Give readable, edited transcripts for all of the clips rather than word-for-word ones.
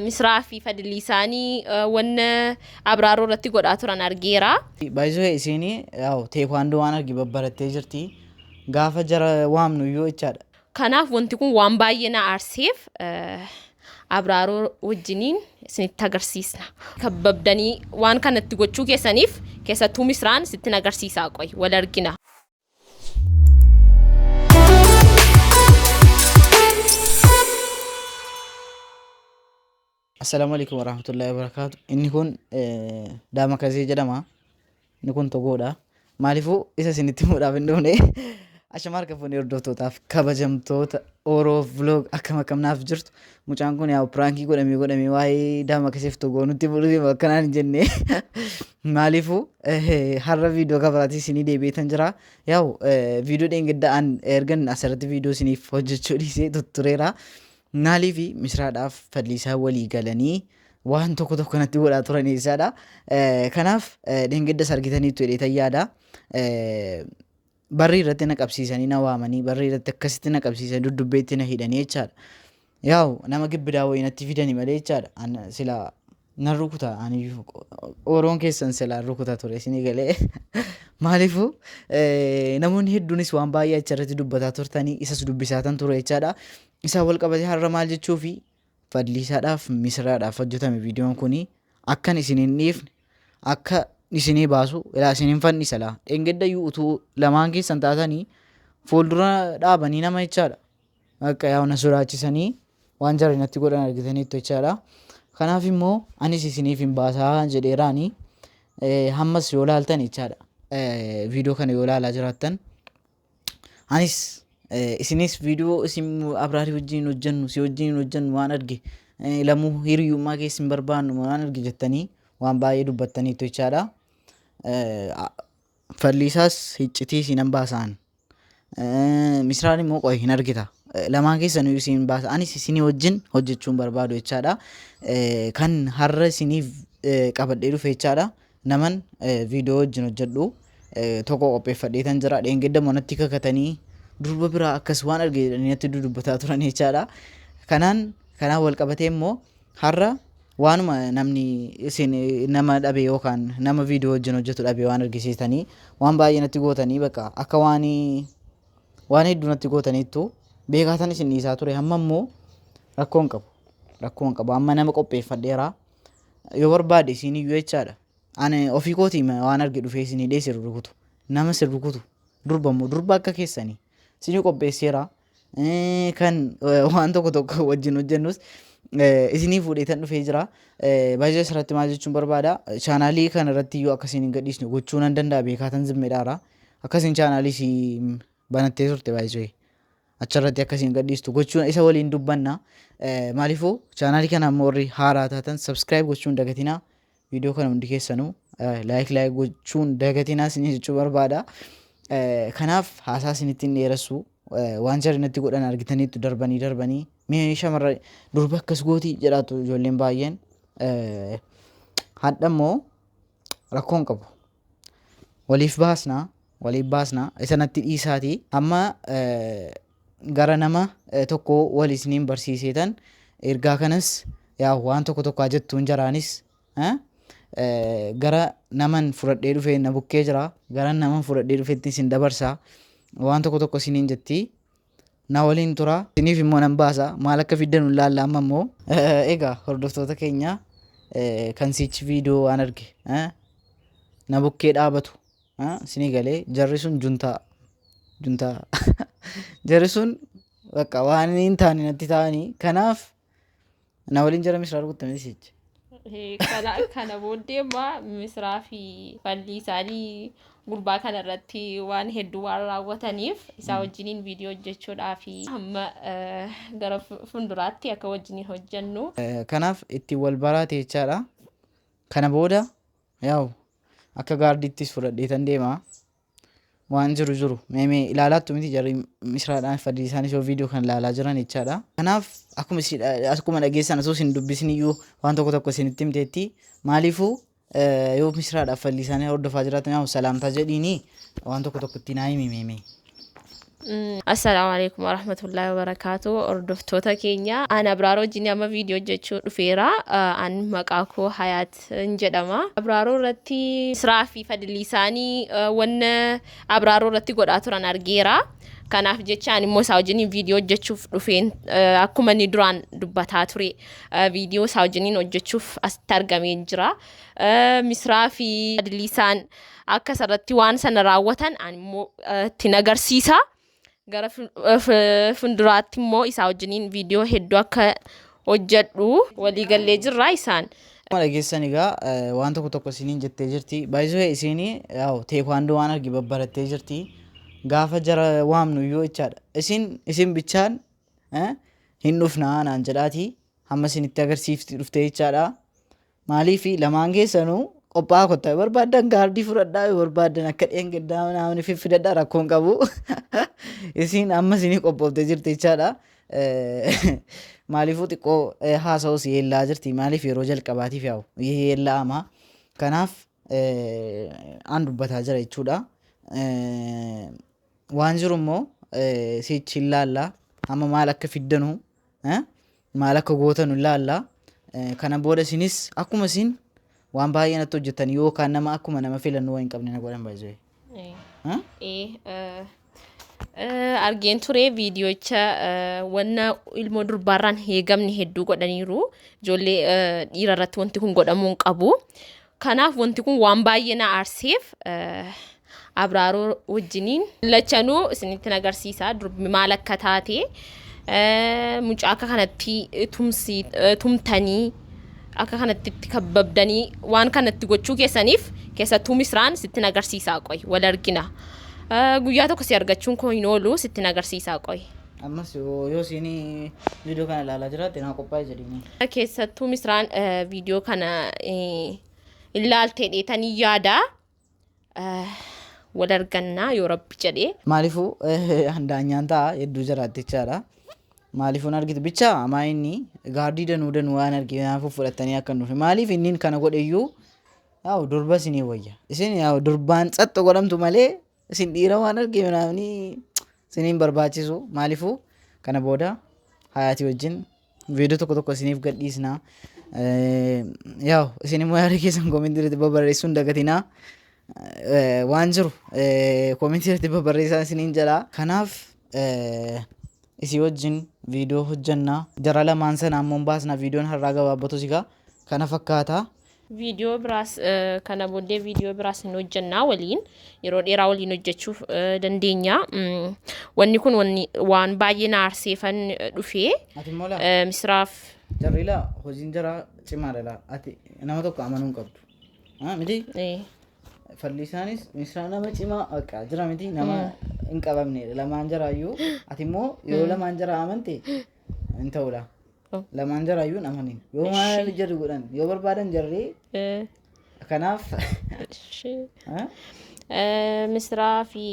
Misraa fi Fadiliisaanii wanna Abraaroo irratti godhaa turan argeera. Baay'isoo isiin yaa'u teekwaandoo waan argi babbarattee jirti. Gaafa jara waamnu iyyuu jechaadha. Kanaaf wanti kun waan baay'ee na aarseef Abraaroo wajjiniin isinitti agarsiisna. Kabbabdanii waan kanatti gochuu keessaniif keessattuu Misraan sittin agarsiisaa qoy wal argina. Assalaamu alaikum warahmatullahi wabarakatuh. Inni kun daamakasee jedhama. Inni kun togoodha. Maaliifuu isa isinitti himuudhaaf hin dhufne. Ashama harka fuunee hordoftootaaf kabajamtoota Oro Vlog akkam akkam naaf jirtu. Mucaan kun yaa piraankii godhamee godhamee waa'ee daamakaseef togoo nutti mul'ise akkanaan hin jenne. Maaliifuu har'a viidiyoo kabaraatii isinii deebi'eetan jira. Yaa'u viidiyoo dheengadda an ergan asirratti viidiyoo isiniif hojjechuu dhiisee tuttureera. Maaliifi Misraadhaaf Fadliisaa walii galanii waan tokko tokko natti godhaa turan eessaadha. Kanaaf dheengaddas argitaniittu jedheetan yaada. Barrii irratti na qabsiisanii na waamanii barrii irratti akkasitti na qabsiisanii duddubbeetti na hidhanii jechaadha. Yaa'u nama gibbidaa wayii natti fidani malee jechaadha. An silaa nan rukuta ani ooroon keessan silaa rukuta ture isinii galee. Maaliifuu namoonni hedduunis waan baay'ee achirratti dubbataa turtanii isas dubbisaatan ture jechaadha. Isaan wal qabatee har'a maal jechuufi Fadliisaadhaaf Misraadhaaf hojjetame viidiyoon kuni akkan isin hin dhiifne akka isinii baasu ilaa isin hin fannisa laa dheengaddayyuu utuu lamaan keessan taatanii fuuldura dhaabanii nama jechaadha. Akka yaa na sodaachisanii waan jarri natti godhan argitaniittu jechaadha. Kanaaf immoo anis isiniif hin baasaa jedheeraani hammas yoo laaltan jechaadha. Viidiyoo kana yoo laalaa jiraattan Anis isinis viidiyoo isin Abraarii wajjin hojjennu si wajjin hojjennu waan arge lamuu hiriyummaa keessa hin barbaannu waan arge jettanii waan baay'ee dubbattaniitu jechaadha. Falliisaas hiccitii isinan baasaan. Misraan immoo qoy hin argita. Lamaan keessanuu isin baasa. Anis isinii wajjin hojjechuu hin barbaadu jechaadha. Kan har'a isiniif qabadhee dhufe jechaadha. Naman viidiyoo wajjin hojjedhu tokko qopheeffadheetan jira. Dheengadda immoo natti kakatanii durba biraa akkas waan arge jedhanii natti dudubbataa turan jechaadha. Kanaan kanaan wal qabatee immoo har'a waanuma namni isin nama dhabe yookaan nama viidiyoo wajjin hojjetu dhabe waan argisiistanii waan baay'ee natti gootanii bakka akka waan waan hedduu natti gootaniittu beekaatan isin dhiisaa ture hamma immoo rakkoo hin qabu. Rakkoo hin qabu amma nama qopheeffadheera. Yoo barbaade isiin iyyuu jechaadha. Ani ofii kootii waan arge dhufee isin hidhee isin rukutu. Nama isin rukutu. Durba immoo durba akka keessanii. Isinii qopheesseera. Kan waan tokko tokko wajjin hojjennus isinii fuudheetan dhufee jira. Baay'ee asirratti maal jechuun barbaada. Chaanaalii kana irratti iyyuu akka isin hin gadhiisne gochuu nan danda'a beekaatan zimmeedhaara. Akkasiin chaanaalii si banattee turte baay'ee. Achirratti akka isin gadhiistu gochuun isa waliin dubbanna. Maaliifuu chaanaalii kana ammoo warri haaraa taatan subscribe gochuun dagatinaa. Viidiyoo kana hundi keessanuu like like gochuun dagatinaa isin jechuu barbaada. Kanaaf haasaa isinitti hin dheeressu. Waan jarri natti godhan argitaniittu darbanii darbanii mee shamarra durba akkas gootii jedhaatu ijoolleen baay'een. Hadha immoo rakkoo hin qabu. Waliif baasna waliif baasna isa natti dhiisaatii amma gara nama tokko wal isiniin barsiiseetan ergaa kanas yaa waan tokko tokko haa jettuun jaraanis gara naman fudhadhee dhufe na bukkee jira gara naman fudhadhee dhufetti isin dabarsa waan tokko tokko isiniin jetti na waliin tura isiniif immoo nan baasa maal akka fiddan hin laalla amma immoo egaa hordoftoota keenya kan siichi viidiyoo waan arge na bukkee dhaabatu isinii galee jarri sun juntaa juntaa jarri sun bakka waan hin taane natti ta'anii kanaaf na waliin jara misraa rukutte miti sichi. Kana booddee immoo Misraa fi falli isaanii gurbaa kana irratti waan hedduu waan raawwataniif isaa wajjiniin viidiyoo hojjechuudhaa fi hamma gara fuulduraatti akka wajjiniin hojjennu. Kanaaf ittiin wal baraate jechaadha. Kana booda yaa'u akka gaardiittis fudhadheetan deema. Waan jiru jiru mee mee ilaalaattu miti jarri misraadhaan fadii isaanis yoo viidiyoo kan ilaalaa jiran jechaadha. Kanaaf akkuma isin akkuma dhageessan osoo isin dubbisin iyyuu waan tokko tokko isinitti himteetti maaliifuu yoo misraadhaaf fadii isaanii hordofaa jiraatan yaa'u salaamtaa jedhiini waan tokko tokko itti naa himi mee mee. Assalaamu alaikum warahmatullahi wabarakaatu. Hordoftoota keenya, ani Abraaroo wajjin amma viidiyoo hojjechuu dhufeera. An maqaa koo Hayaat hin jedhama. Abraaroo irratti Misraa fi Fadilii isaanii wanna Abraaroo irratti godhaa turan argeera. Kanaaf jecha ani immoo isaa wajjin viidiyoo hojjechuuf dhufeen, akkuma inni duraan dubbataa ture viidiyoo isaa wajjiniin hojjechuuf asitti argamee jira. Misraa fi Fadilii isaan akka isarratti waan sana raawwatan ani immoo ittiin agarsiisa. Gara fuulduraatti immoo isaa wajjiniin viidiyoo hedduu akka hojjedhu waliigallee jirra isaan. Akkuma dhageessan egaa waan tokko tokko isiniin jettee jirti. Baay'isuu isinii yaa'u teekwaandoo waan argi babbarattee jirti. Gaafa jara waamnu iyyuu jechaadha. Isin bichaan hin dhufnaa naan jedhaati. Hamma isinitti agarsiifti dhuftee jechaadha. Maaliif lamaan keessanuu qophaa'aa kottaa, yoo barbaaddan gaardii fudhadhaa, yoo barbaaddan akka dheengaddaa namni fiffidadhaa, rakkoon qabu. Isin amma isinii qophooftee jirti jechaadha. Maaliifuu xiqqoo haasa'us yeellaa jirti. Maaliif yeroo jalqabaatiif yaa'u yeellaa'ama. Kanaaf an dubbataa jira jechuudha. Waan jiru immoo sichi hin laalla. Amma maal akka fiddanu, maal akka gootanu hin laalla. Kana booda isinis akkuma isin waan baay'ee natti hojjetan yookaan nama akkuma nama filannoo hin qabne na godhan baay'ee. Argeen ture viidiyoocha, wanna ilmoo durbaarraan heegamne hedduu godhaniiru. Ijoollee dhiira irratti wanti kun godhamuu hin qabu. Kanaaf wanti kun waan baay'ee na aarseef Abraaroo wajjiniin lachanuu isinitti agarsiisa durbi maal akka taate. Mucaa akka kanatti tumsi tumtanii, akka kanatti itti kabbabdanii waan kanatti gochuu keessaniif, keessattuu Misraan sittin agarsiisaa, qoy wal argina. Guyyaa tokko si argachuun koo hin oolu, sittin agarsiisaa qoy. Ammas yoo isin viidiyoo kana ilaalaa jiraatte naa qophaa'e jedhini. Keessattuu Misraan viidiyoo kana ilaaltee dheetanii yaada. Wal argannaa yoo Rabbi jedhee. Maaliifuu handaanyaan ta'a hedduu jiraatti jechaadha. Maaliifuu argitu bicha amaa inni gaardii danuu danuu waan arge kanaafuu fudhatanii akka hin dhufe. Maaliif inni kana godhe iyyuu yaa'u durba isinii wayya. Isin yaa'u durbaan tsaxxo godhamtu malee isin dhiira waan arge namni isiniin barbaachisu. Maaliifuu kana booda Hayaatii wajjin viidiyoo tokko tokko isiniif gadhiisna. Yaa'u isin immoo yaada keessan koomentii irratti babarreessuu hin dagatinaa. Waan jiru koomentii irratti babarreessaa isiniin jedha. Kanaaf isii wajjin viidiyoo hojjannaa. Jara lamaan sana ammoo baasna, viidiyoon har'aa gabaabbatus egaa kana fakkaata. Viidiyoo biraas, kana booddee viidiyoo biraas hin hojjannaa waliin, yeroo dheeraa waliin hojjechuuf dandeenya. Wanni kun wanni waan baay'ee na aarseefan dhufee Ati immoo laa Misraaf jarri laa hojiin jaraa cimaadha laa, ati nama tokko amanuu hin qabdu. Miti Fallisaanis Misraa nama cimaa bakka jira miti, nama hin qabamnedha lamaan jaraayyuu. Ati immoo yoo lamaan jaraa amante hin ta'udha. Oh. Lamaan jaraayyuu hin amanin. Yoo maal jedhu godhan yoo barbaadan jarri kanaaf Ishee. Misraa fi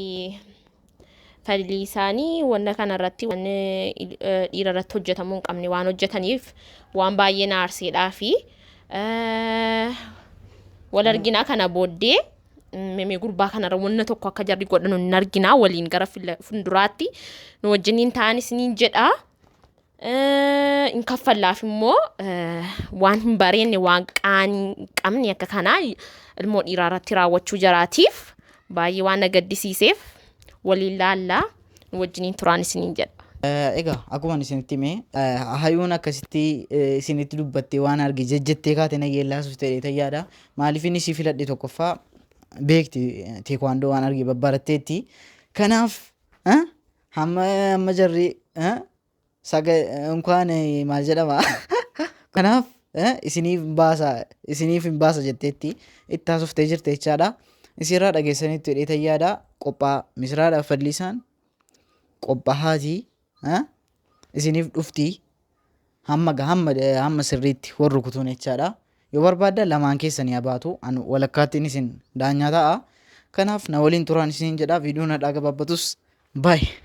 Fadilii isaanii wanna kana irratti waan dhiira irratti hojjetamuu hin qabne waan hojjetaniif waan baay'ee na aarseedhaa fi wal arginaa kana booddee mimii gurbaa kanarra wanna tokko akka jarri godhanu hin arginaa, waliin gara fuulduraatti nu wajjiniin ta'an isiniin jedha. Hin kaffallaaf immoo waan hin bareenne, waan qaanii hin qabne akka kanaa ilmoo dhiiraa irratti raawwachuu jaraatiif baay'ee waan na gaddisiiseef waliin laallaa, nu wajjiniin turaan isiniin jedha. Egaa akkuma ani isinitti hime, hayuun akkasitti isinitti dubbattee waan arge jejjettee kaate na yeellaasuuf ta'e tayyaadha. Maaliif inni si filadhe, tokkoffaa beekti teekwaandoo waan arge babbaratteetti. Kanaaf hamma amma jarri saga inkwaan maal jedhama. Kanaaf isiniif hin baasa, isiniif hin baasa jetteetti itti haasoftee jirte jechaadha. Isirraa dhageessanitti jedhee tayyaadha. Qophaa Misraadhaaf Fadliisaan qophaa'aatii isiniif dhufti, hamma hamma hamma sirriitti warri rukutuun jechaadha. Yoo barbaaddan lamaan keessanii habaatu, an walakkaattiin isin daanyaa ta'a. Kanaaf na waliin turaan isiniin jedha, viidiyoon hadhaa gabaabbatus baay'ee.